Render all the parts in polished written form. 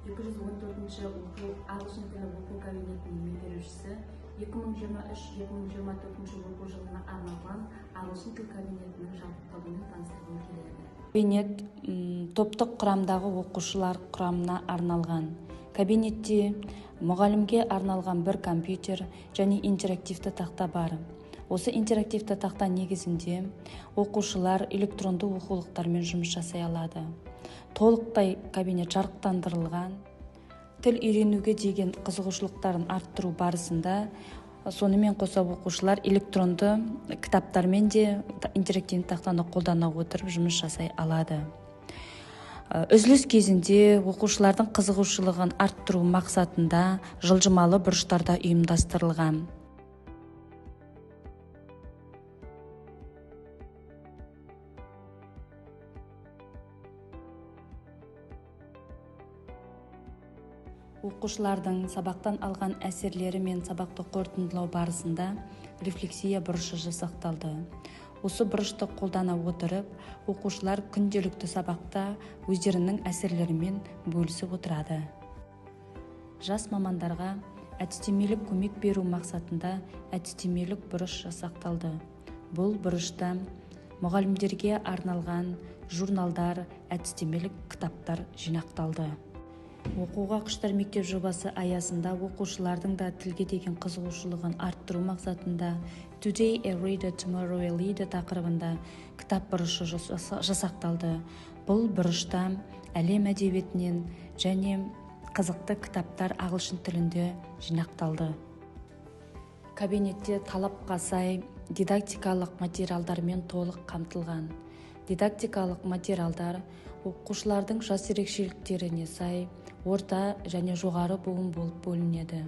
214 оқу ағылшын тілі оқу кабинетінің меңгерушісі. 2023-2024 оқу жылына арналған ағылшын тіл кабинетінің жабдықталуымен таныстырғым келеді. Кабинет топтық құрамдағы оқушылар құрамына арналған. Кабинетте мұғалімге арналған бір компьютер және интерактивті тақта бар. Осы интерактивті тақта негізінде оқушылар электронды оқулықтармен жұмыс жасай алады. Толықтай кабинет жарықтандырылған. Тіл үйренуге деген қызығушылықтарын арттыру барысында, сонымен қоса, оқушылар электронды кітаптармен де интерактивті тақтаны қолдана отырып жұмыс жасай алады. Үзіліс кезінде оқушылардың қызығушылығын арттыру мақсатында жылжымалы бұрыштарда ұйымдастырылған. Оқушылардың сабақтан алған әсерлері мен сабақты қорытындылау барысында рефлексия бұрышы жасақталды. Осы бұрышты қолдана отырып, оқушылар күнделікті сабақта өздерінің әсерлерімен бөлісіп отырады. Жас мамандарға әдістемелік көмек беру мақсатында әдістемелік бұрыш жасақталды. Бұл бұрышта мұғалімдерге арналған журналдар, әдістемелік кітаптар жинақталды. Оқуға құштар мектеп жобасы аясында оқушылардың да тілге деген қызығушылығын арттыру мақсатында «Today a reader, tomorrow a leader» тақырыбында кітап бұрышы жасақталды. Бұл бұрышта әлем әдебиетінен және қызықты кітаптар ағылшын тілінде жинақталды. Кабинетте талапқа сай дидактикалық материалдармен толық қамтылған. Дидактикалық материалдар оқушылардың жас ерекшеліктеріне сай орта және жоғары буын болып бөлінеді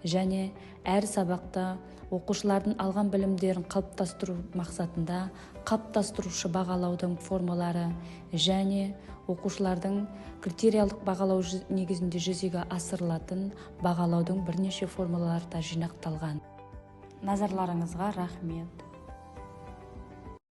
және әр сабақта оқушылардың алған білімдерін қалыптастыру мақсатында қалыптастырушы бағалаудың формалары және оқушылардың критериялық бағалау негізінде жүзеге асырылатын бағалаудың бірнеше формалары да жинақталған. Назарларыңызға рахмет.